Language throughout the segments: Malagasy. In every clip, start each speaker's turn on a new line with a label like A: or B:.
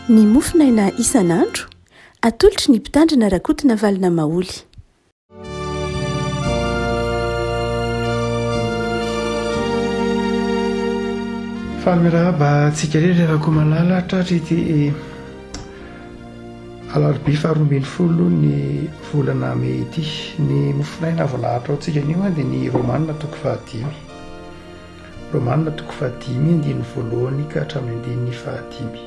A: Ny mofonaina isan'andro, atolotry ny Mpitandrina Rakotonavalona Maholy.
B: Faly miarahaba antsika rehetra ry Rakomalala tratry ity alarobia faha 12 ny volana mey ity. Ny mofonaina voalahatra ao antsika anio dia ny Romana toko fahadimy. Romana toko fahadimy andininy voalohany ka hatramin'ny andininy fahadimy.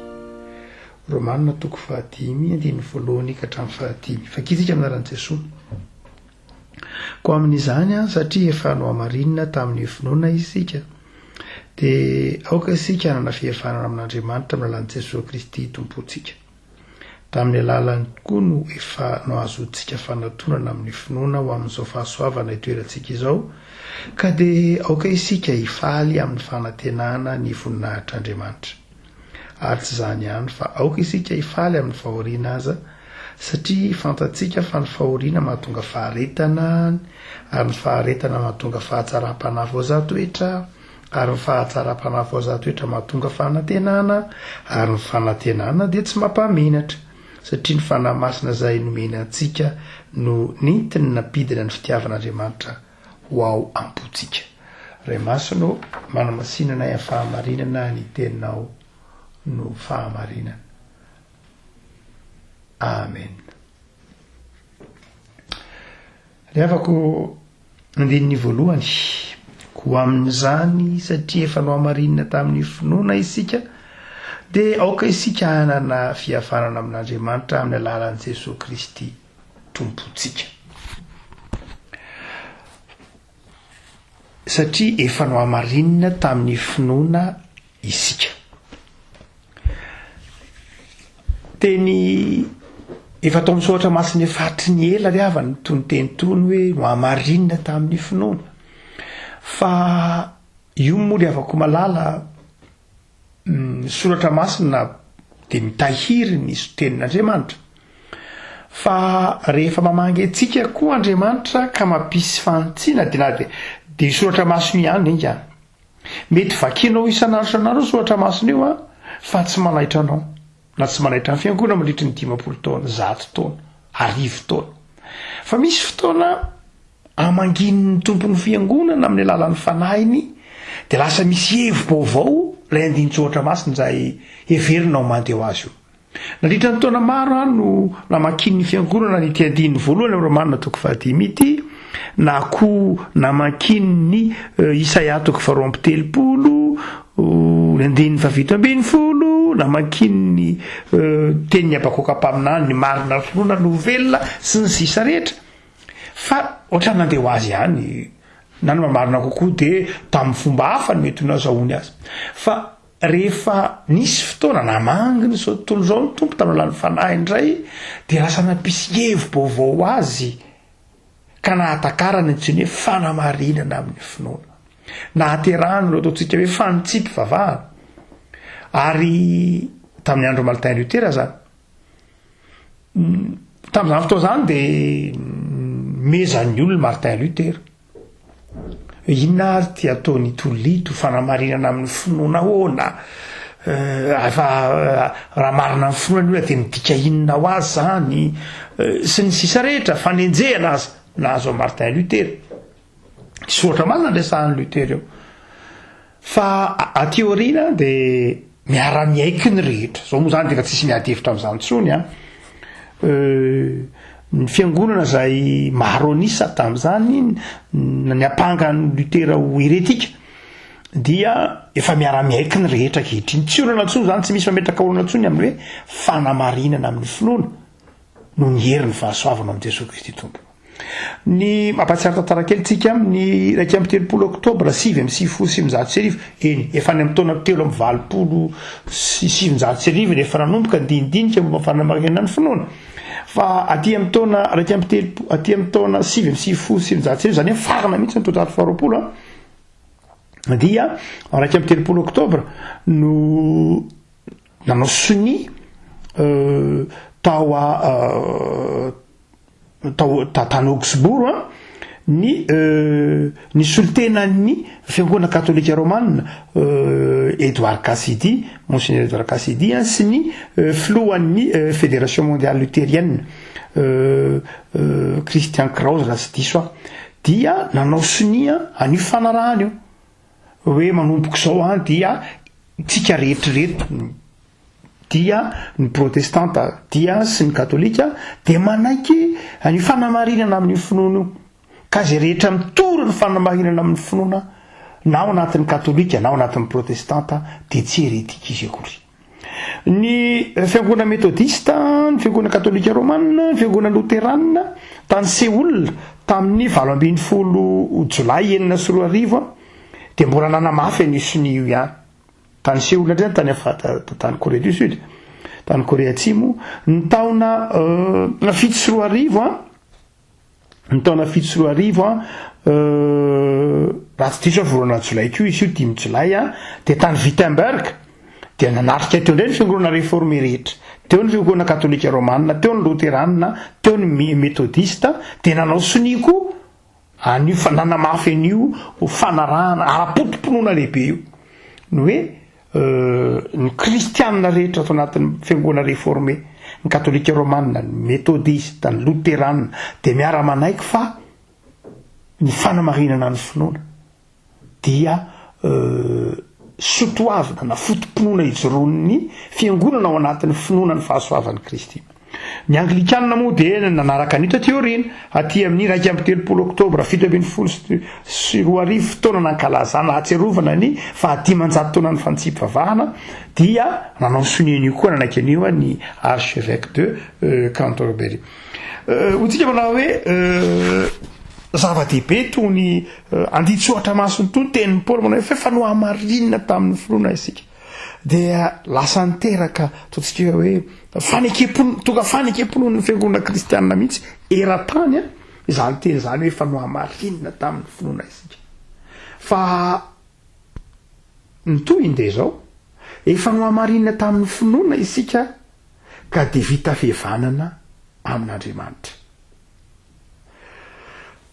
B: Romana toko fahadimy andininy voalohany ka hatramin'ny fahadimy. Vakintsika amin'ny anaran'i Jesoa. Koa amin'izany, satria efa nohamarinina tamin'ny finoana isika, dia aoka isika hanana fihavanana amin'Andriamanitra amin'ny alalan'i Jesoa Kristy Tompontsika. Tamin'ny alalany koa no efa nohazoantsika fanatonana amin'ny finoana ho amin'izao fahasoavana itoerantsika izao, ka dia aoka isika hifaly amin'ny fanantenana ny voninahitr'Andriamanitra. Ary tsy izany ihany, fa aoka isika hifaly amin'ny fahoriana aza, satria fantatsika fa ny fahoriana mahatonga faharetana, ary ny faharetana mahatonga fahatsaram-panahy voazaha toetra, ary ny fahatsaram-panahy voazaha toetra mahatonga fanantenana, ary ny fanantenana dia tsy mampahamenatra, satria ny Fanahy Masina izay nomena antsika no nentiny nampidina ny fitiavan'Andriamanitra ho ao am-pontsika. Ray Masina ô, manamasina anay amin'ny fahamarinana, ny Teninao no fahamarinana. Amen. Ry havako, andininy voalohany, koa amin'izany, satria efa nohamarinina tamin'ny finoana isika, dia aoka isika hanana fihavanana amin'Andriamanitra amin'ny alalan'i Jesoa Kristy Tompontsika. Satria efa nohamarinina tamin'ny finoana isika. Teny efa tao amin'ny soratra masina efa hatry ny ela ry havana itony teny itony hoe nohamarinina tamin'ny finoana. Fa io moa ry havako malala, ny soratra masina dia mitahiry ny tenin'Andriamanitra. Fa rehefa mamangy antsika koa Andriamanitra ka mampisy fanitsiana dia na dia dia io soratra masina io ihany enga. Mety vakianao isan'andro isan'andro io soratra masina io an, fa tsy manaitra anao, na tsy manaitra ny fiangonana mandritry ny 50 taona, 100 taona, arivo taona. Fa misy fotoana amangian'ny Tompon'ny fiangonana amin'ny alalan'ny Fanahiny dia lasa misy hevi-baovao ilay andinin-tsoratra masina izay heverina ho mandeha ho azy io. Nandritra ny taona maro aho no namakian'ny fiangonana an'ity andininy voalohany amin'ny Romana toko fahadimy ity, na koa namakian'ny Isaia toko faharoa amby telopolo, ny andininy fahafito ambin'ny folo, namakian'ny tenin'i Habakoka mpaminany, ny marina finoana no ho velona, sy ny sisa rehetra. Fa ohatran'ny nandeha ho azy ihany, na ny marina kokoa dia tamin'ny fomba hafa no mety ho nazahoany azy. Fa rehefa nisy fotoana namangy ny izao tontolo izao ny Tompo tamin'ny alalan'ny Fanahy indray dia lasa nampisy hevi-baovao ho azy ka nahatakarany ny antsoiny hoe fanamarinana amin'ny finoana. Nahaterahany ireo ataontsika hoe fanitsiam-pivavahana. Ary tamin'ny andron'i Martin Luther izany. Tamin'izany fotoana izany dia mezan'ny olona Martin Luther. Inona ary ty ataon'i Tolito fanamarinana amin'ny finoana ahoana? Efa raha marina amin'ny finoana ny olona dia midika inona ho azy izany? Sy ny sisa rehetra, fanenjehana aza nahazo an'i Martin Luther. Soratra masina no resahan'i Luther eo. Fa aty aoriana dia miara-miaiky ny rehetra. Zao moa zany dia efa tsisy miady hevitra amin'izany intsony an. Ny fiangonana izay maro an'isa tamin'izany, niampanga an'i Luther ho heretika, dia efa miara-miaiky ny rehetra ankehitriny. Tsy olana intsony izany, tsy misy mametraka olana intsony amin'ny hoe fanamarinana amin'ny finoana noho ny herin'ny fahasoavana ao amin'i Jesoa Kristy Tompo. Ny mampahatsiaro tantara kely tsika amin'ny 31 oktobra 1999, eny, efa any amin'ny taona 1983 no efa nanomboka nidinidinika momba ny fanamarinana ny finoana. Fa aty amin'ny taona 31, aty amin'ny taona 1999, izany hoe farana mihitsy ny taonjato faharoapolo an, dia 31 oktobra no nanao sonia tao tao tany Augsbourg an, Ny ny solontenan'ny Fiangonana Katolika Romana, Edward Cassidy, Monseigneur Edward Cassidy, sy ny filohan'ny Fédération Mondiale Luthérienne, Christian Krause raha tsy diso aho, dia nanao sonia an'io fanarahana io, hoe manomboka izao an dia tsika rehetra ireto, dia ny protestanta dia sy ny katolika dia manaiky an'io fanamarinana amin'io finoana io. Ka izay rehetra mitory ny fanamarinana amin'ny finoana na ao anatin'ny katolika na ao anatin'ny protestanta dia tsy heretika izy akory. Ny fiangonana metodista, ny fiangonana katolika romana, ny fiangonana loterana tany Seoul tamin'ny 18 jolay 2006 dia mbola nanamafy an'io sonia io ihany. Tany Seoul indray tany tany Corée du Sud, tany Corée Atsimo, ny taona 2007 an, ny taona 2007 an, raha tsy diso aho volana jolay koa izy io, 5 jolay an, dia tany Wittenberg, dia nanatrika teo indray ny fiangonana réformé rehetra, teo ny fiangonana katolika romana, teo ny loterana, teo ny metodista, dia nanao sonia koa An'io fa nanamafy an'io ho fanarahana ara-poto-pinoana lehibe io. Ny hoe ny kristianina rehetra ato anatin'ny fiangonana reforme, ny katolika romana, ny metodista, ny loterana dia miara-manaiky fa ny fanamarinana ny finoana dia sotoavina na foto-pinoana ijoroan'ny fiangonana ao anatin'ny finoana ny fahasoavan'i Kristy. Ny Anglikanina moa dia nanaraka an'io taty aoriana, aty amin'ny 31 oktobra 2017, fotoana nankalazana hahatsiarovana ny fahadimanjato taonan'ny fanitsiham-pivavahana, dia nanao sonia an'io koa nanaiky an'io ny Archevêque de Canterbury. Hoy tsika manao hoe zava-dehibe itony andin-tsoratra masina itony, tenin'i Paoly manao hoe f'efa nohamarinina tamin'ny finoana isika. Dia lasa niteraka ataontsika hoe fanekem-pinoana, tonga fanekem-pinoan'ny fiangonana kristianina mihitsy eran-tany izany teny izany hoe efa nohamarinina tamin'ny finoana isika. Fa ny tohiny dia izao, efa nohamarinina tamin'ny finoana isika ka dia vita fihavanana amin'Andriamanitra.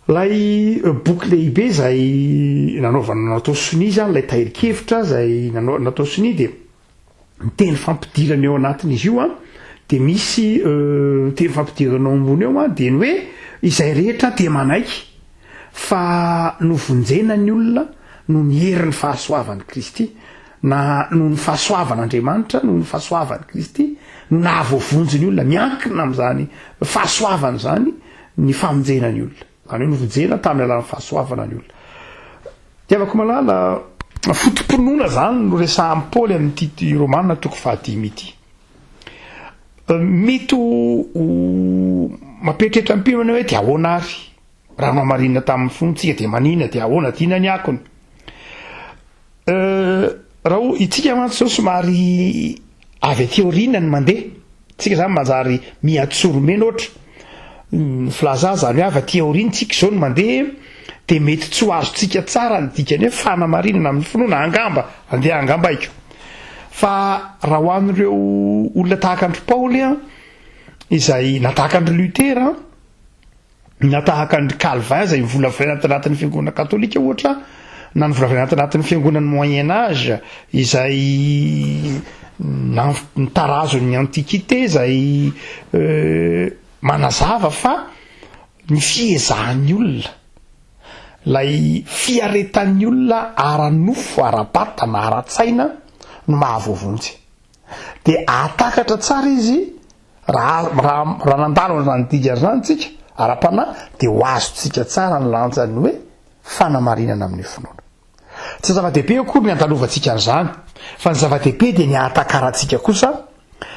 B: Ilay boky lehibe izay nanaovana natao sonia izany, ilay tahirin-kevitra izay nanao natao sonia dia ny teny fampidirana eo anatin'izy io an, dia misy teny fampidirana ao ambony eo an, dia ny hoe izay rehetra dia manaiky fa novonjena ny olona noho ny herin'ny fahasoavan'i Kristy na noho ny fahasoavan'Andriamanitra, noho ny fahasoavan'i Kristy no nahavoavonjy ny olona, miankina amin'izany fahasoavana izany ny famonjena ny olona. Izany hoe novonjena tamin'ny alalan'ny fahasoavana ny olona. Tiavako malala, foto-pinoana izany no resahan'i Paoly amin'ity Romana toko fahadimy ity. Mety ho mampieritreritra ny mpino hoe dia ahoana ary? Raha nohamarinina tamin'ny finoantsika dia manina dia ahoana? Dia inona ny akony? Raha ho itsika mantsy zao somary avy aty aoriana ny mandeha, tsika zany manjary mihatsoro mena ohatra, ny filaza azy zany hoe avy aty aoriana tsika zao ny mandeha dia mety tsy ho azontsika tsara ny dikany hoe fanamarinana amin'ny finoana angamba, andeha angambaiko. Fa raha ho an'ireo olona tahaka an-dry Paoly an, izay na tahaka an-dry Luther an, na tahaka an-dry Calvin izay novolavolaina ato anatin'ny fiangonana katolika ohatra, na novolavolaina ato anatin'ny fiangonan'ny Moyen Âge izay nitarazon'ny Antiquité izay manazava fa ny fiezahan'ny olona, ilay fiaretan'ny olona ara-nofo, ara-batana, ara-tsaina no mahavoavonjy. Dia ahatakatra tsara izy Raha raha raha nandalo an'izany dingana izany tsika, ara-panahy, dia ho azontsika tsara ny lanjan'ny hoe fanamarinana amin'ny finoana. Tsy zava-dehibe akory ny handalovantsika an'izany, fa ny zava-dehibe dia ny hahatakarantsika kosa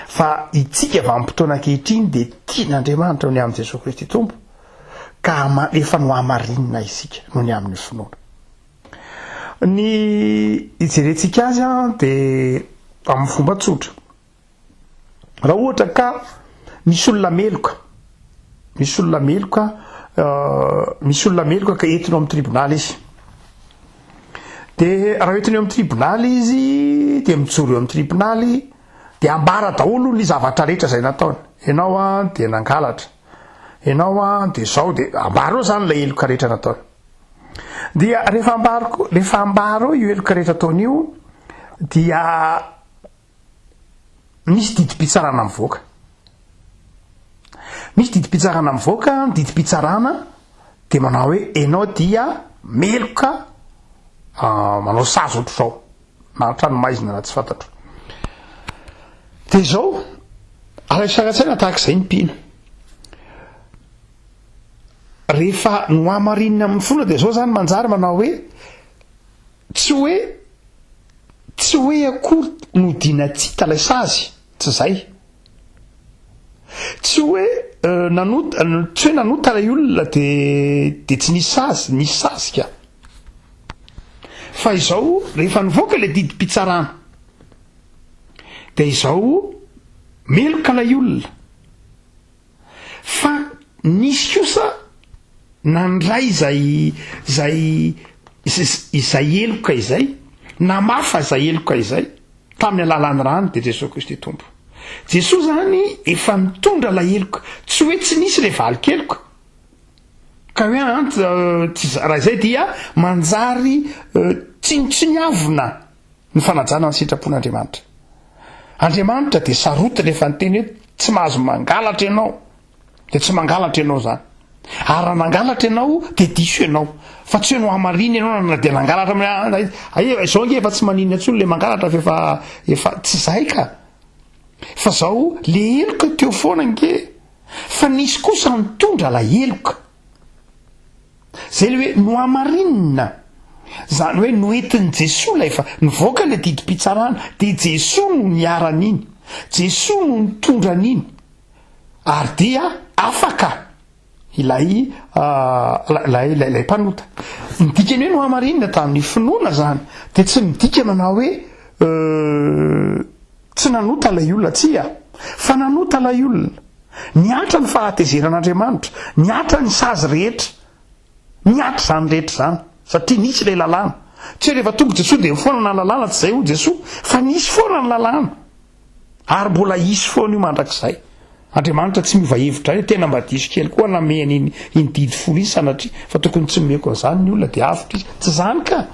B: fa itsika vanim-potoana ankehitriny dia tian'Andriamanitra noho ny amin'i Jesoa Kristy Tompo, ka efa nohamarinina isika noho ny amin'ny finoana. Ny hijerentsika azy dia amin'ny fomba tsotra. Raha ohatra ka misy olona meloka, misy olona meloka, misy olona meloka ka entinao amin'ny tribonaly izy. De raha entinao eo amin'ny tribonaly izy, de mijoro eo amin'ny tribonaly, de ambara daholo ny zavatra rehetra izay nataony. Ianao an dia nangalatra. Ianao an, dia izao, dia ambara eo izany ilay heloka rehetra nataony. Dia rehefa ambara koa, rehefa ambara eo io heloka rehetra ataony io, dia misy didim-pitsarana mivoaka. Misy didim-pitsarana mivoaka, ny didim-pitsarana dia manao hoe ianao dia meloka ah, manao sazy ohatr'izao, na tranomaizina na tsy fantatro. Dia izao, alaivo sary an-tsaina tahaka izay ny mpino. Rehefa nohamarinina amin'ny finoana dia izao izany manjary manao hoe tsy hoe tsy hoe akory nodiana tsy hita ilay sazy, tsy izay. Tsy hoe nanota, tsy hoe nanota ilay olona dia dia tsy nisy sazy, nisy sazy ka. Fa izao rehefa nivoaka ilay didim-pitsarana dia izao meloka ilay olona. Fa nisy kosa nandray izay izay izay heloka izay, namafa izay heloka izay tamin'ny alalan'ny rany dia Jesoa Kristy Tompo. Jesoa zany efa nitondra ilay heloka, tsy hoe tsy nisy ilay valin-keloka. Ka hoe an, tsy raha izay dia manjary tsinontsiniavina ny fanajana ny sitrapon'Andriamanitra. Andriamanitra dia sarotiny rehefa niteny hoe tsy mahazo mangalatra ianao, dia tsy mangalatra ianao izany. Ary raha nangalatra ianao dia diso ianao. Fa tsy hoe nohamarina ianao na dia nangalatra amin'ny ah, izao ange efa tsy maninona intsony le mangalatra fa efa efa tsy izay ka. Fa zao le heloka teo foana ange. Fa nisy kosa nitondra lay heloka. Zay le hoe nohamarinina. Zany hoe noentin'i Jesoa ilay fa nivoaka ilay didim-pitsarana dia Jesoa no niharan'iny. Jesoa no nitondra an'iny. Ary dia afaka ilay ilay ilay mpanota. Ny dikany hoe nohamarinina tamin'ny finoana zany dia tsy midika manao hoe tsy nanota ilay olona, tsia, fa nanota ilay olona. Nihatra ny fahatezeran'Andriamanitra, nihatra ny sazy rehetra, nihatra izany rehetra izany, satria nisy ilay lalàna. Tsy hoe rehefa tonga Jesoa dia mifoana ny lalàna, tsy izay hoy Jesoa, fa nisy foana ny lalàna, ary mbola hisy foana io mandrakizay. Andriamanitra tsy miova hevitra, io tena mba diso kely koa namehany iny, iny didy folo iny sanatria, fa tokony tsy nomeko an'izany ny olona dia avotra izy. Tsy izany ka!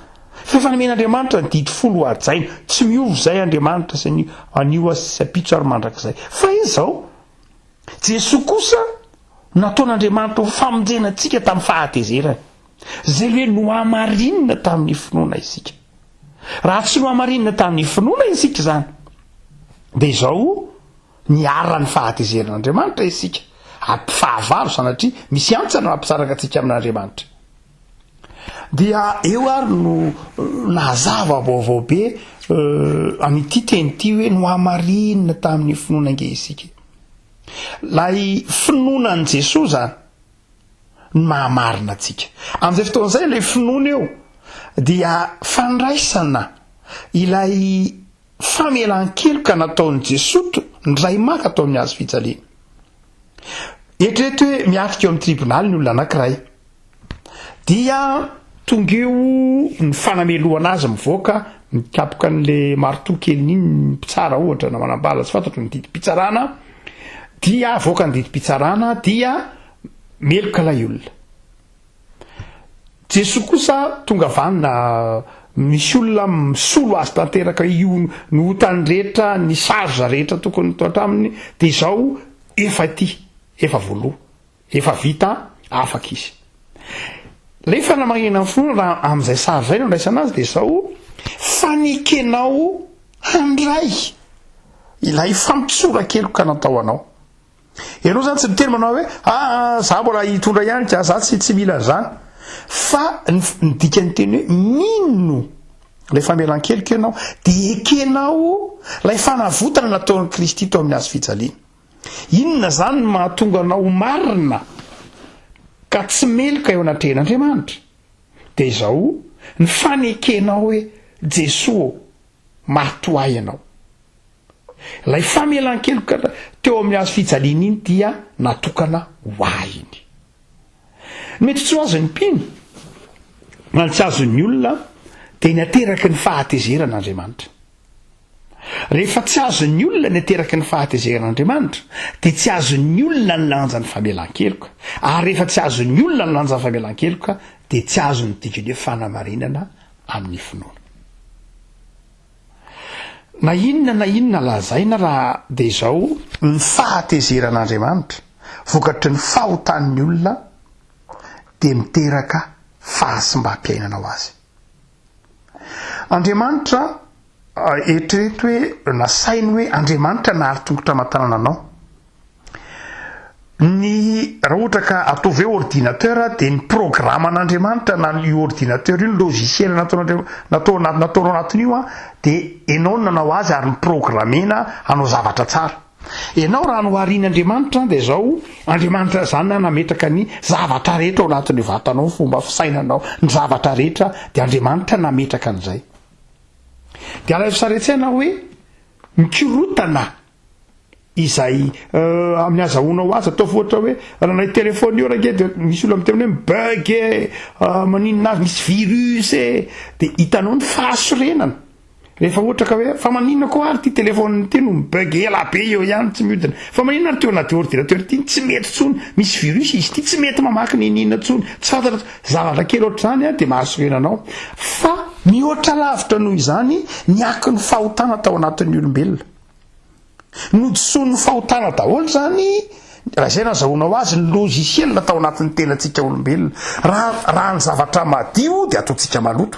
B: Fa efa nomen'Andriamanitra ny didy folo ho hajaina. Tsy miova izay Andriamanitra sy ny anio sy ampitso ary mandrakizay. Fa izao, Jesoa kosa nataon'Andriamanitra ho famonjena antsika tamin'ny fahatezerany. Izay hoe nohamarinina tamin'ny finoana isika. Raha tsy nohamarinina tamin'ny finoana isika izany, dia izao niharan'ny fahatezeran'Andriamanitra isika. Ary mpifahavalo sanatria, misy antsana mampisaraka antsika amin'Andriamanitra. Dia eo ary no nazava vaovao be an'ity teny ity hoe nohamarinina tamin'ny finoana ange isika. Lay finoana an'i Jesoa zany no mahamarina antsika. Amin'izay fotoana izay ilay finoana eo dia fandraisana ilay famelan-keloka nataon'i Jesoa ndray maka tao amin'ny hazo fijaliana. Eritrereto hoe miatrika eo amin'ny tribonaly ny olona anankiray. Dia tonga eo ny fanamelohana azy mivoaka, mikapoka an'le marteau keliny iny ny mpitsara ohatra na manambala tsy fantatro ny didim-pitsarana, dia avoaka ny didim-pitsarana dia meloka ilay olona. Jesoa kosa tonga vanona misy olona misolo azy tanteraka io ny otany rehetra, ny charge rehetra tokony tohatra aminy dia izao efa ity, efa voaloa. Efa vita afaka izy. Ilay fanamarinana ny finoana raha amin'izay sary izay no andraisana azy dia izao, fanekenao handray ilay famotsoran-keloka natao anao. Ianao izany tsy miteny manao hoe ah, za mbola hitondra ihany ka, za tsy tsy mila an'izany. Fa ny ny dikan'ny teny hoe mino ilay famelan-keloka ianao dia ekenao ilay fanavotana nataon'i Kristy tao amin'ny hazo fijaliana. Inona izany no mahatonga anao ho marina ka tsy meloka eo anatrehan'Andriamanitra? Dia izao, ny fanekenao hoe, Jesoa ô, maty ho ahy Ianao. Ilay famelan-keloka teo amin'ny hazo fijaliana iny dia natokana ho ahy iny. Ny mety tsy ho azon'ny mpino na ny tsy azon'ny olona dia ny ateraky ny fahatezerana Andriamanitra. Rehefa tsy azon'ny olona ny ateraky ny fahatezeran'Andriamanitra, dia tsy azon'ny olona ny lanjan'ny famelan-keloka. Ary rehefa tsy azon'ny olona ny lanjan'ny famelan-keloka, dia tsy azony ny dikany hoe fanamarinana amin'ny finoana. Na inona na inona lazaina raha dia izao, ny fahatezeran'Andriamanitra vokatry ny fahotan'ny olona dia miteraka fahasimbam-piainana ho azy. Andriamanitra, eritrereto hoe nasainy hoe Andriamanitra nahary tongotra aman-tanana anao. Ny raha ohatra ka ataovy hoe ordinateur dia ny programan'Andriamanitra na io ordinateur io ny logiciel nataon'Andriamanitra natao natao ao anatin'io an dia ianao no nanao azy ary ni-programmena hanao zavatra tsara. Ianao raha noharian'Andriamanitra dia izao Andriamanitra izany na nametraka ny zavatra rehetra ao anatin'io vatanao, ny fomba fisainanao, ny zavatra rehetra dia Andriamanitra nametraka an'izay. Dia alaivo sary an-tsaina hoe mikorotana izay amin'ny azahoanao azy, ataovy ohatra hoe raha nay téléphone io range dia misy olona miteny hoe mi-bug e, maninona azy, misy virus e, dia hitanao ny fahasorenana. Rehefa ohatra ka hoe fa maninona koa ary ity téléphone ity no mi-bug ela be eo ihany tsy mihodina, fa maninona ary ity anaty ordinateur ity tsy mety intsony, misy virus izy ity tsy mety mamaky n'inon'inona intsony, tsy fantatra, zavatra kely ohatr'izany dia mahasorena anao. Fa mihoatra lavitra noho izany ny akon'ny fahotana tao anatin'ny olombelona. Nodisoan'ny fahotana daholo izany, raha izay no azahoanao azy, ny logiciel tao anatin'ny tenantsika olombelona. Raha raha ny zavatra madio dia ataontsika maloto.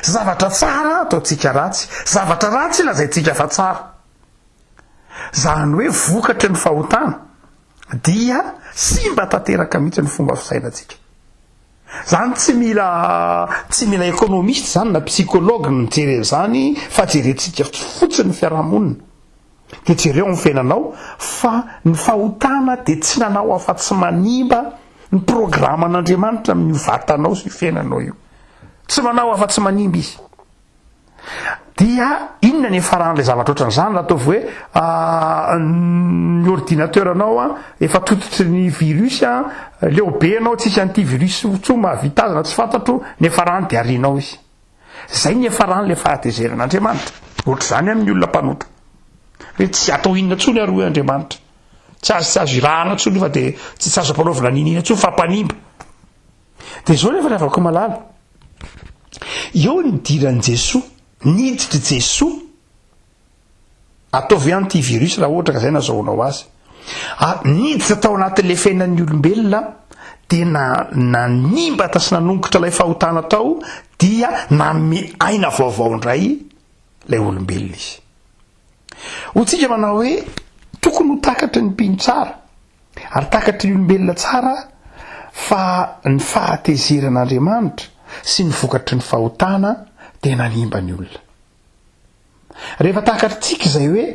B: Zavatra tsara ataontsika ratsy. Zavatra ratsy lazaintsika fa tsara. Izany hoe vokatry ny fahotana dia simba tanteraka mihitsy ny fomba fisainantsika. Zany tsy mila tsy mila économiste zany na psychologue ny mijery an'izany fa jerentsika fotsiny ny fiarahamonina. Dia jereo amin'ny fiainanao fa ny fahotana dia tsy nanao afa-tsy manimba ny programan'Andriamanitra amin'io vatanao sy io fiainanao io. Tsy manao afa-tsy manimba izy. Dia inona ny hiafaran'ilay zavatra ohatran'izany raha ataovy hoe ny ordinateur anao an, efa tototry ny virus an, leo be ianao tsisy an'ity virus intsony mahavita azy na tsy fantatro, ny hiafarany dia arianao izy. Izay ny hiafaran'ilay fahatezeran'Andriamanitra. Ohatr'izany amin'ny olona mpanota. Hoe tsy atao inona intsony ary hoy Andriamanitra. Tsy azo tsy azo irahana intsony io fa dia tsy azo ampanaovina n'inona intsony fa mpanimba. Dia izao nefa ry havako malala, eo ny nidiran'i Jesoa, niditr'i Jesoa, ataovy antivirus raha ohatra ka izay no azahoanao azy, ary niditra tao anatin'ilay fiainan'ny olombelona, dia na, nanimba sy nanongotra ilay fahotana tao, dia nanome aina vaovao indray ilay olombelona izy. Hoy tsika manao hoe, tokony ho takatry ny mpino tsara, Ary takatry ny olombelona tsara fa ny fahatezeran'Andriamanitra sy ny vokatry ny fahotana dia nanimba ny olona. Rehefa takatritsika izay hoe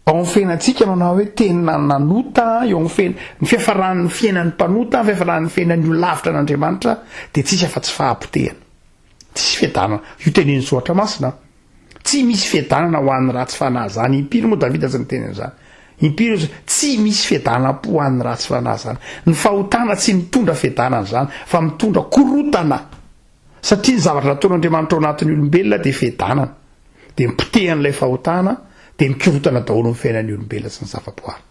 B: ao amin'ny fiainantsika manao hoe tena nanota eo amin'ny fiaina, ny fiafaran'ny fiainan'ny mpanota, ny fiafaran'ny fiainan'ny olona lavitra an'Andriamanitra dia tsisy afa-tsy fahapotehana. Tsisy fiadanana. Io tenenin'ny Soratra Masina. Tsy misy fiadanana ho an'ny ratsy fanahy izany. Impiry moa Davida tsy niteny an'izany? Impiry izy, tsy misy fiadanam-po ho an'ny ratsy fanahy izany. Ny fahotana tsy mitondra fiadanana izany, fa mitondra korotana. Satria ny zavatra nataon'Andriamanitra ao anatin'ny olombelona dia fiadanana. Dia mipotehan'ilay fahotana, dia mikorotana daholo ny fiainan'ny olombelona sy ny zavaboary.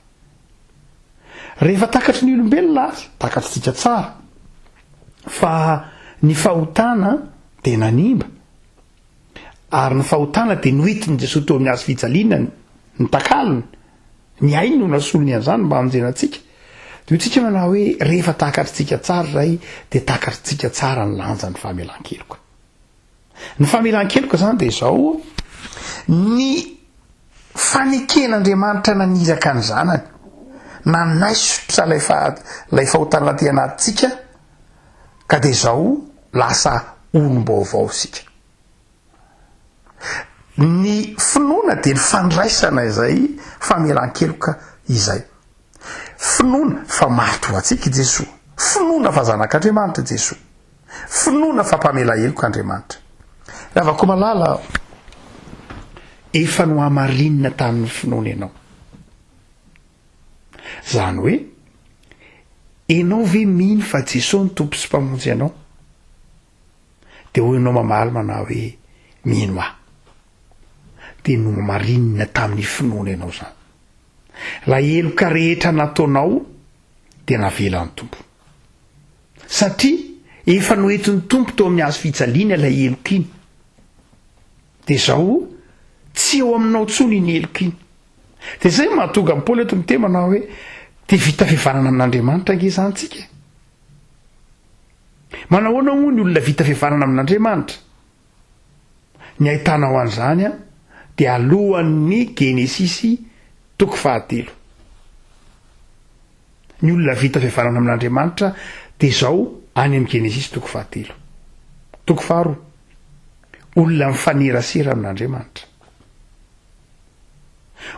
B: Rehefa takatry ny olombelona ary, takatritsika tsara, fa ny fahotana dia nanimba, Ary ny fahotana dia noentin'i Jesoa teo amin'ny hazo fijaliana ny takalony, ny ainy no nasolony an'izany mba hamonjena antsika. Dia hoy tsika manao hoe rehefa takatritsika tsara izay dia takatritsika tsara ny lanjan'ny famelan-keloka. Ny famelan-keloka izany dia izao, ny faneken'Andriamanitra naniraka ny zanany, nanaisotra ilay ilay fahotana aty anatintsika, Ka dia izao lasa olom-baovao isika. Ny finoana dia ny fandraisana izay famelan-keloka izay. Finoana fa maty ho antsika i Jesoa. Finoana fa zanak'Andriamanitra i Jesoa. Finoana fa mpamela heloka Andriamanitra. Ry havako malala, efa nohamarinina tamin'ny finoana ianao. Izany hoe, enao ve mino fa Jesoa no Tompo sy Mpamonjy anao? Dia hoy ianao mamaly manao hoe, mino aho. Dia nohamarinina tamin'ny finoana ianao izany. Ilay heloka rehetra nataonao dia navelan'ny Tompo. Satria efa noentin'ny Tompo teo amin'ny hazo fijaliana ilay heloka iny. Dia izao, tsy eo aminao intsony iny heloka iny. Dia izay no mahatonga an'i Paoly eto miteny manao hoe, dia vita fihavanana amin'Andriamanitra ange izany tsika e. Manahoana moa ny olona vita fihavanana amin'Andriamanitra? Ny ahitanao an'izany dia alohan'ny Genesisy toko fahatelo. Ny olona vita fihavanana amin'Andriamanitra dia izao any amin'ny Genesisy toko fahatelo. Toko faharoa. Olona mifanerasera amin'Andriamanitra.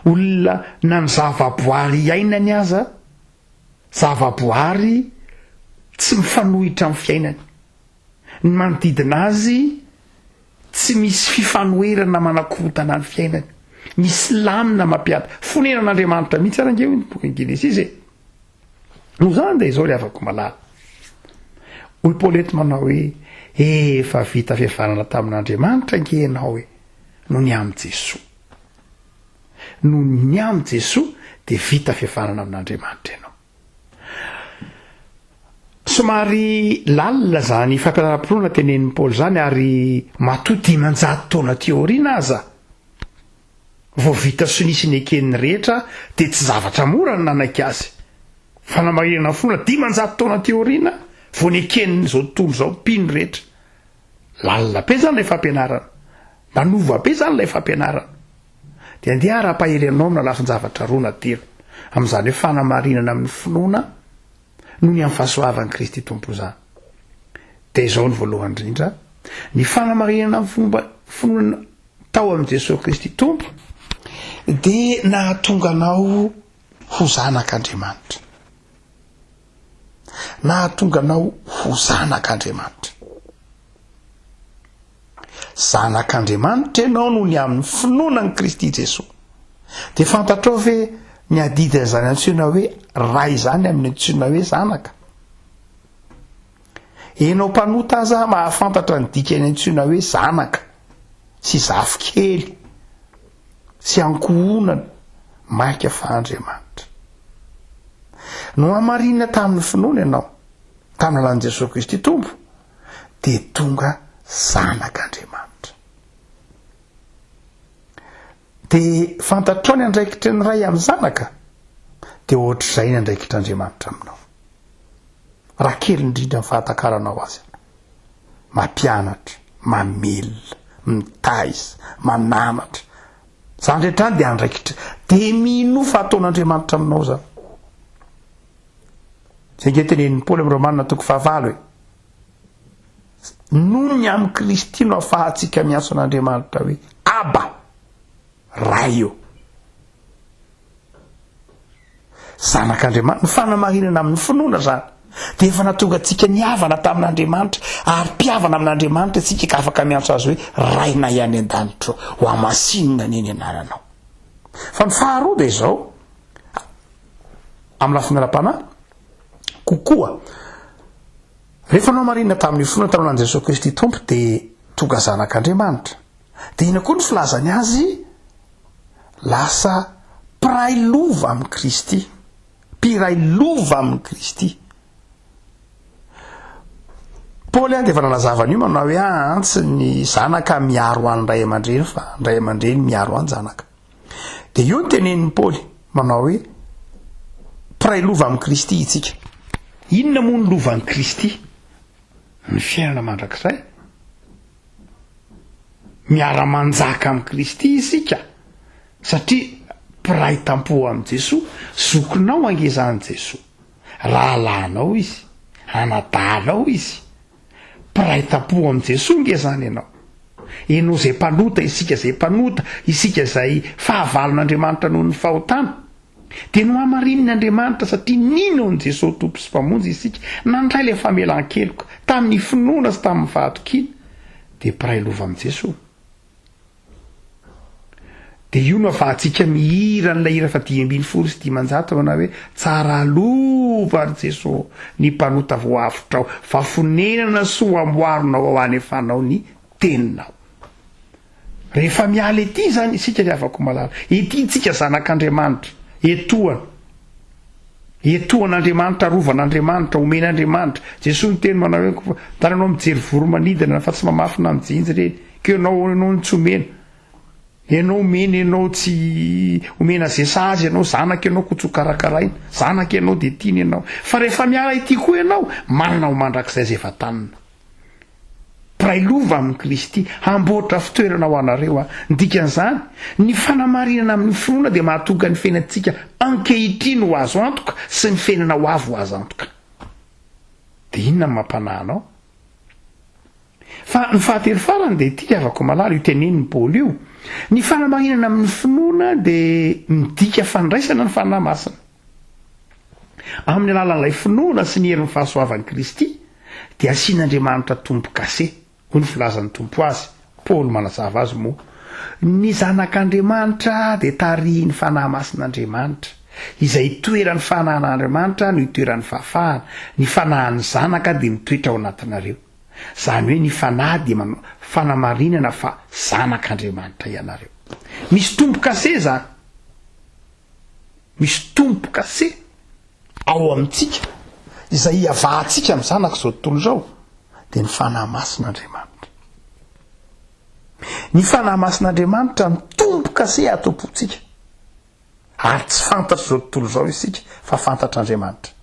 B: Olona na ny zavaboary iainany aza, zavaboary tsy mifanohitra amin'ny fiainany. Ny manodidina azy tsy misy fifanoherana manakorontana ny fiainany. Misy lamina mampiady. Fonenan'Andriamanitra mihitsy ary ange hoy ny bokin'ny Genesisy e. Noho izany dia izao ry havako malala. Hoy Paoly eto manao hoe, efa vita fihavanana tamin'Andriamanitra ange ianao e, noho ny amin'i Jesoa. Noho ny amin'i Jesoa dia vita fihavanana amin'Andriamanitra ianao. Somary lalina izany fampianaram-pinoana tenenin'i Paoly izany ary matoa 500 taona aty aoriana aza vao vita sonia sy neken'ny rehetra dia tsy zavatra mora ny nanaiky azy. Fanamarinana finoana 500 taona aty aoriana vao neken'izao tontolo izao mpino rehetra. Lalina be izany ilay fampianarana. Nanova be izany ilay fampianarana. Dia andeha ary hampahery anao amina lafin-javatra roa na telo, amin'izany hoe fanamarinana amin'ny finoana noho ny amin'ny fahasoavan'i Kristy Tompo izany. Dia izao ny voalohany indrindra, ny fanamarinana amin'ny fomba finoana tao amin'i Jesoa Kristy Tompo dia nahatonga anao ho zanak'Andriamanitra. Nahatonga anao ho zanak'Andriamanitra. Zanak'Andriamanitra ianao noho ny amin'ny finoana an'i Kristy Jesoa. Dia fantatrao ve ny adidin'izany antsoina hoe Ray izany amin'ny antsoina hoe zanaka? Enao mpanota aza mahafantatra ny dikany antsoina hoe zanaka sy zafikely sy ankohonana maika fa Andriamanitra. Nohamarinina tamin'ny finoana ianao, tamin'ny alalan'i Jesoa Kristy Tompo, dia tonga zanak'Andriamanitra. Dia fantatrao ny andraikitry ny ray amin'ny zanaka, dia ohatr'izay ny andraikitr'Andriamanitra aminao. Raha kely indrindra ny fahatakaranao azy, mampianatra, mamelona, mitaiza, mananatra, izany rehetra izany dia andraikitra. Dia minoa fa ataon'Andriamanitra aminao izany. Izay ange tenenin'i Paoly amin'ny Romana toko fahavalo e. Noho ny amin'i Kristy no afahantsika miantso an'Andriamanitra hoe Aba, Ray ô. Zanak'Andriamanitra, ny fanamarinana amin'ny finoana izany dia efa nahatonga antsika nihavana tamin'Andriamanitra ary mpihavana amin'Andriamanitra isika ka afaka miantso azy hoe Rainay any an-danitra ô, ho hamasinina anie ny anaranao. Fa ny faharoa dia izao, amin'ny lafiny ara-panahy kokoa. Rehefa nohamarinina tamin'ny finoana tamin'ny alalan'i Jesoa Kristy Tompo dia tonga zanak'Andriamanitra. Dia inona koa ny filazany azy? Lasa mpiray lova amin'i Kristy. Mpiray lova amin'i Kristy. Paoly dia efa nanazava an'io manao hoe ah, tsy ny zanaka miaro an'ny ray aman-dreny fa ny ray aman-dreny miaro an-janaka. Dia io no tenenin'i Paoly, manao hoe, Mpiray lova amin'i Kristy isika. Inona moa ny lovan'i Kristy? Ny fiainana mandrakizay. Miara-manjaka amin'i Kristy isika, satria mpiray tampo amin'i Jesoa. Zokinao ange izany Jesoa. Rahalahinao Izy, anadahinao Izy. Mpiray tampo amin'i Jesoa nge izany ianao. Ianao izay mpanota, isika izay mpanota, isika izay fahavalon'Andriamanitra noho ny fahotana, dia nohamarinin' Andriamanitra satria nino an'i Jesoa Tompo sy Mpamonjy isika, nandray ilay famelan-keloka tamin'ny finoana sy tamin'ny fahatokiana, dia mpiray lova amin'i Jesoa. Dia io no afahantsika mihira an'ilay hira faha 515 manao hoe, Tsara lova ry Jeso ny mpanota voavotrao, fa fonenana soa amboarinao ao anefanao ny teninao. Rehefa miala ety izany isika ry havako malala, ety tsika zanak'Andriamanitra, etoana. Etoan'Andriamanitra, arovan'Andriamanitra, omen'Andriamanitra. Jesoa niteny manao hoe, koa tananao mijery voro-manidina fa tsy mamafy na mijinja ireny. Ko ianao, ianao no tsy omena. Ianao omena, ianao tsy omena ze sahaza ianao, zanaka ianao koa tsy ho karakaraina. Zanaka ianao dia tiana ianao. Fa rehefa miala ety koa ianao, manana ho mandrakizay izay efa tanina. Mpiray lova amin'i Kristy, hamboatra fitoerana ho anareo aho. Ny dikan'izany, ny fanamarinana amin'ny finoana dia mahatonga ny fiainantsika ankehitriny ho azo antoka sy ny fiainana ho avy ho azo antoka. Dia inona no mampanahy anao? Fa ny fahatelo farany dia ity, havako malala, io tenenin'i Paoly io, ny fanamarinana amin'ny finoana dia midika fandraisana ny Fanahy Masina. Amin'ny alalan'ilay finoana sy ny herin'ny fahasoavan'i Kristy, dia asian'Andriamanitra tombo-kase, hoy ny filazan'ny Tompo azy, Paoly manazava azy moa, Ny zanak'Andriamanitra dia tarihin'ny Fanahy Masin'Andriamanitra. Izay itoeran'ny Fanahin'Andriamanitra no itoeran'ny fahafahana, ny Fanahin'ny Zanaka dia mitoetra ao anatinareo. Izany hoe ny Fanahy dia manao fanamarinana fa zanak'Andriamanitra ianareo. Misy tombo-kase izany. Misy tombo-kase ao amintsika izay iavahantsika amin'ny zanak'izao tontolo izao, dia ny Fanahy Masin'Andriamanitra. Ny Fanahy Masin'Andriamanitra no tombo-kase ato am-pontsika. Ary tsy fantatr'izao tontolo izao isika fa fantatr'Andriamanitra.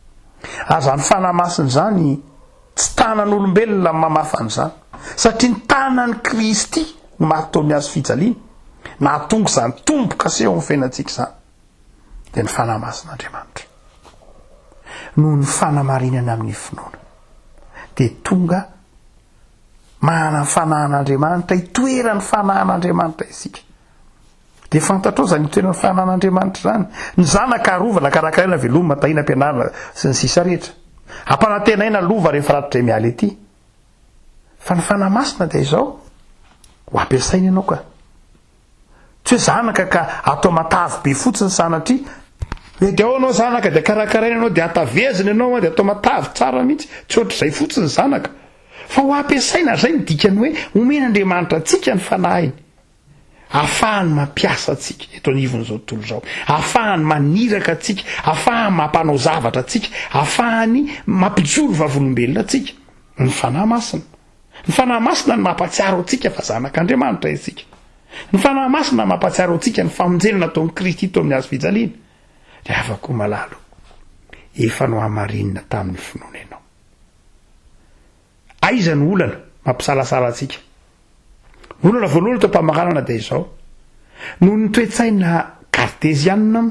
B: Ary izany Fanahy Masina izany tsy tanan'olombelona ny mamafa an'izany. Satria ny tanan'i Kristy no maty tao amin'ny hazo fijaliana, nahatonga izany tombo-kase ao amin'ny fiainantsika izany. Dia ny Fanahy Masin'Andriamanitra. Noho ny fanamarinana amin'ny finoana. Dia tonga manana ny Fanahin'Andriamanitra, itoeran'ny Fanahin'Andriamanitra isika. Dia fantatrao izany itoeran'ny Fanahin'Andriamanitra izany. Ny zanaka arovana, karakaraina, velomina, tahiana, ampianarina, sy ny sisa rehetra. Ampanantenaina lova rehefa ratr'izay miala ety. Fa ny Fanahy Masina dia izao, ho ampiasaina ianao ka. Tsy hoe zanaka ka atao matavy be fotsiny sanatria. Hoe dia ao ianao zanaka dia karakaraina ianao dia atavezina ianao dia atao matavy tsara mihitsy. Tsy ohatr'izay fotsiny zanaka. Fa ho ampiasaina, izay no dikany hoe omen'Andriamanitra antsika ny Fanahiny. Ahafahany mampiasa antsika eto anivon'izao tontolo izao, ahafahany maniraka antsika, ahafahany mampanao zavatra antsika, ahafahany mampijoro vavolombelona antsika. Ny Fanahy Masina. Ny Fanahy Masina no mampahatsiaro antsika fa zanak'Andriamanitra isika. Ny Fanahy Masina mampahatsiaro antsika ny famonjena nataon'i Kristy teo amin'ny hazo fijaliana. Ry havako malala o, efa nohamarinina tamin'ny finoana ianao. Aiza no olana mampisalasala antsika? Ny olana voalohany eto am-pamaranana dia izao, noho ny toe-tsaina kartezianina,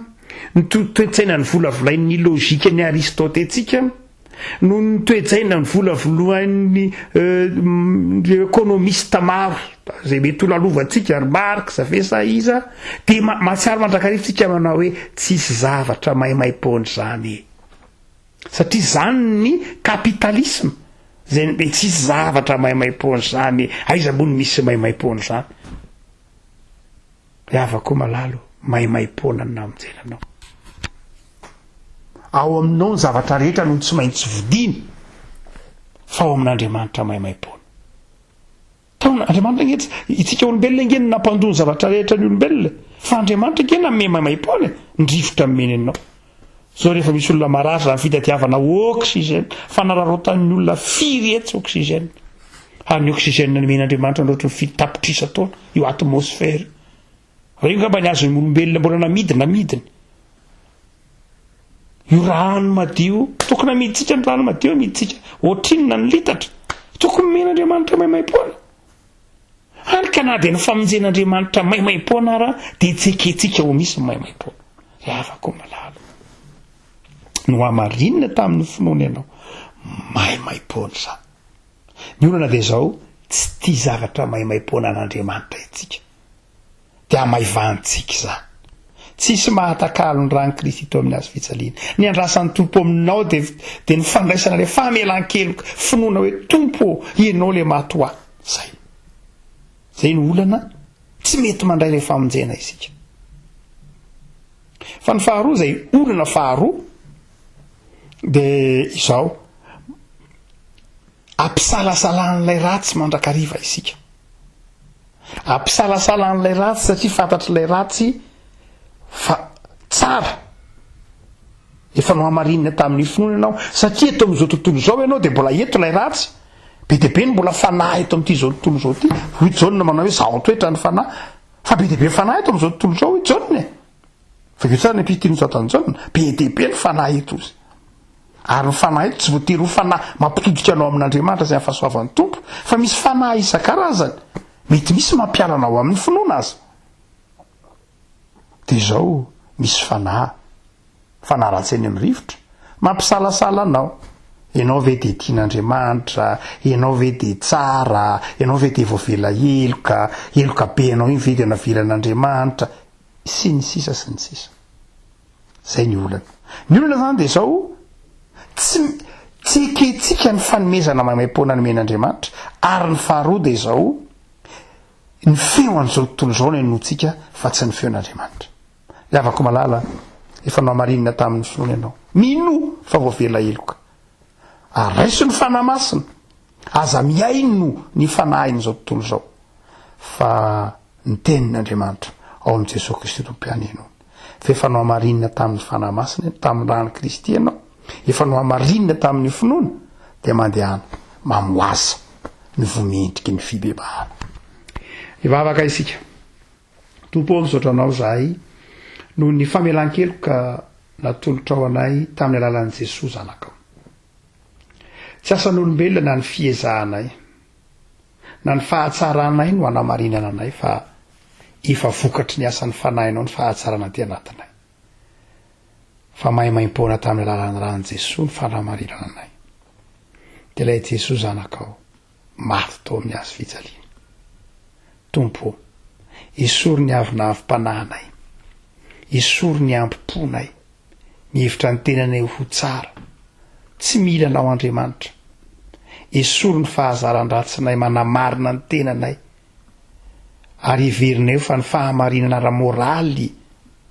B: ny toe-tsaina novolavolain'ny lojikan'i Aristote antsika, noho ny toe-tsaina novolavolain'ny ireo ekonomista maro izay mety ho lalovantsika, ry Marx ve sa iza, dia mahatsiaro mandrakariva isika manao hoe tsisy zavatra maimaim-poana izany e. Satria izany ny capitalisme, izay ny tsisy zavatra maimaimpoana izany, aiza moa no misy maimaimpoana izany? Ry havako malala o, maimaimpoana ny namonjena anao. Ao aminao ny zavatra rehetra no tsy maintsy vidiana, fa ao amin'Andriamanitra maimaimpoana. Taona, Andriamanitra ange tsy, itsika olombelona ange no nampandoa ny zavatra rehetra ny olombelona e. Fa Andriamanitra ange nanome maimaimpoana e, ny rivotra nomeny anao. Zao rehefa misy olona marary zany fitadiavana oxygène, fanararaotan'ny olona firy hetsy oxygène. Ary ny oxygène nomen'Andriamanitra anao ohatry ny firy tapitrisa taona, io atmosphère io. Raha io angamba ny azon'ny olombelona mbola namidy, namidiny. Io rano madio, tokony amidintsika ny rano madio, amidintsika ohatrinona ny litatra? Tokony omen'Andriamanitra maimaimpoana. Hany ka na dia ny famonjen'Andriamanitra maimaimpoana ara dia tsy ekentsika ho misy ny maimaimpoana. Ry havako malala, nohamarinina tamin'ny finoana ianao, maimaimpoana izany. Ny olana dia izao, tsy tia zavatra maimaimpoana an'Andriamanitra isika. dia hamaivantsika izany. Tsisy mahatakalo ny ran'i Kristy teo amin'ny hazo fijaliana. Ny andrasan'ny Tompo aminao dia dia ny fandraisana ilay famelan-keloka, finoana hoe Tompo ô, Ianao ilay maty ho ahy. Zay. Zay no olana, tsy mety mandray ilay famonjena isika. Fa ny faharoa izay olana faharoa dia izao, ampisalasalan'ilay ratsy mandrakariva isika. Ampisalasala an'ilay ratsy satria fantatr'ilay ratsy fa tsara. Efa nohamarinina tamin'ny finoana ianao satria eto amin'izao tontolo izao ianao dia mbola eto ilay ratsy. Be dia be ny mbola fanahy eto amin'ity izao tontolo izao ity. Hoy Jaona manao hoe zaho toetra ny fanahy. Fa be dia be fanahy eto amin'izao tontolo izao hoy Jaona e. Vakio tsara ny epistily nosoratan'i Jaona. Be dia be ny fanahy eto izy. Ary ny fanahy eto tsy voatery ho fanahy mampitodika anao amin'Andriamanitra izay amin'ny fahasoavan'ny Tompo, fa misy fanahy isan-karazany. Mety misy mampiala anao amin'ny finoana aza. Dia izao, misy fanahy, fanahy ratsy eny amin'ny rivotra, mampisalasala anao. Ianao ve dia tian'Andriamanitra? Ianao ve dia tsara? Ianao ve dia voavela heloka? Heloka be anao iny ve dia navelan'Andriamanitra? Sy ny sisa sy ny sisa. Zay ny olana. Ny olana zany dia zao, tsy tsy ekentsika ny fanomezana maimaimpoana nomen'Andriamanitra, ary ny faharoa dia izao, ny feo an'izao tontolo izao no henointsika fa tsy ny feon'Andriamanitra. Ry havako malala, efa nohamarinina tamin'ny finoana ianao. Minoa fa voavela heloka. Ary raiso ny Fanahy Masina. Aza mihaino ny fanahin'izao tontolo izao, fa ny Tenin'Andriamanitra ao amin'i Jesoa Kristy Tompo ihany henoina. Fa efa nohamarinina tamin'ny Fanahy Masina, tamin'ny ran'i Kristy ianao, efa nohamarinina tamin'ny finoana, dia mandehana mamoaza ny voa mendriky ny fibebahana. Hivavaka isika. Tompo ô, misaotra Anao izahay noho ny famelan-keloka natolotrao anay tamin'ny alalan'i Jesoa Zanakao. Tsy asan'olombelona na ny fiezahanay, na ny fahatsaranay no anamarinana anay fa efa vokatry ny asan'ny Fanahinao ny fahatsarana aty anatinay. Fa maimaimpoana tamin'ny alalan'ny ran'i Jesoa ny fanamarinana anay. Dia ilay Jesoa Zanakao, maty tao amin'ny hazo fijaliana. Tompo ô, esory ny avonavom-panahinay, esory ny ambo-ponay, mihevitra ny tenanay ho tsara, tsy mila Anao Andriamanitra. Esory ny fahazaran-dratsinay manamarina ny tenanay, ary heverinay fa ny fahamarinana ara-moraly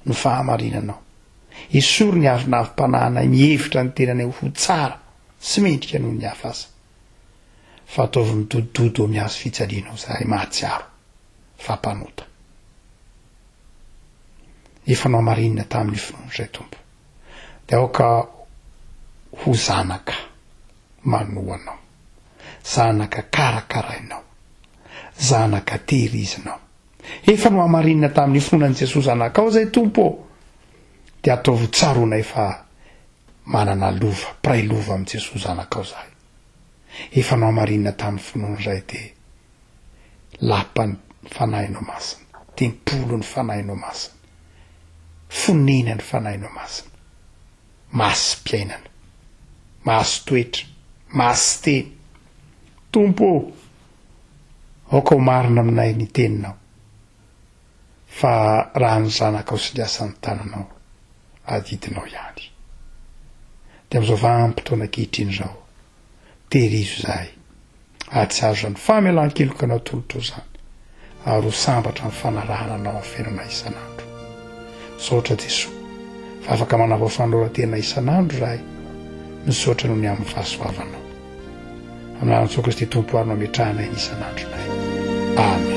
B: no fahamarinanao. Esory ny avonavom-panahinay mihevitra ny tenanay ho tsara sy mendrika noho ny hafa aza. Fa ataovy midodododo amin'ny hazo fijalianao izahay mahatsiaro fa mpanota. Efa nohamarinina tamin'ny finoana izay Tompo. Dia aoka ho zanaka manoa Anao, zanaka karakarainao, zanaka tehirizinao. Efa nohamarinina tamin'ny finoana an'i Jesoa Zanakao izay Tompo ô, dia ataovy ho tsaroanay fa manana lova, mpiray lova amin'i Jesoa Zanakao izahay. Efa nohamarinina tamin'ny finoana izay dia lapan'ny Fanahinao Masina, tempolin'ny Fanahinao Masina, fonenan'ny Fanahinao Masina, masim-piainana, masin-toetra, masin-teny. Tompo ô, aoka ho marina aminay ny Teninao, fa raha ny Zanakao sy ny asan'ny tananao, adidinao ihany. Dia amin'izao vanim-potoana ankehitriny izao, tehirizo izahay. ary tsy azo izany famelan-keloka natolotrao izany, ary ho sambatra amin'ny fanarahana anao amin'ny fiainana isan'andro. Misaotra Jesoa, fa afaka manavao fanoloran-tena isan'andro izahay, misaotra noho ny amin'ny fahasoavanao. Amin'ny anaran'i Jesoa Kristy Tompo ary no ametrahanay ny isan'andronay. Amen.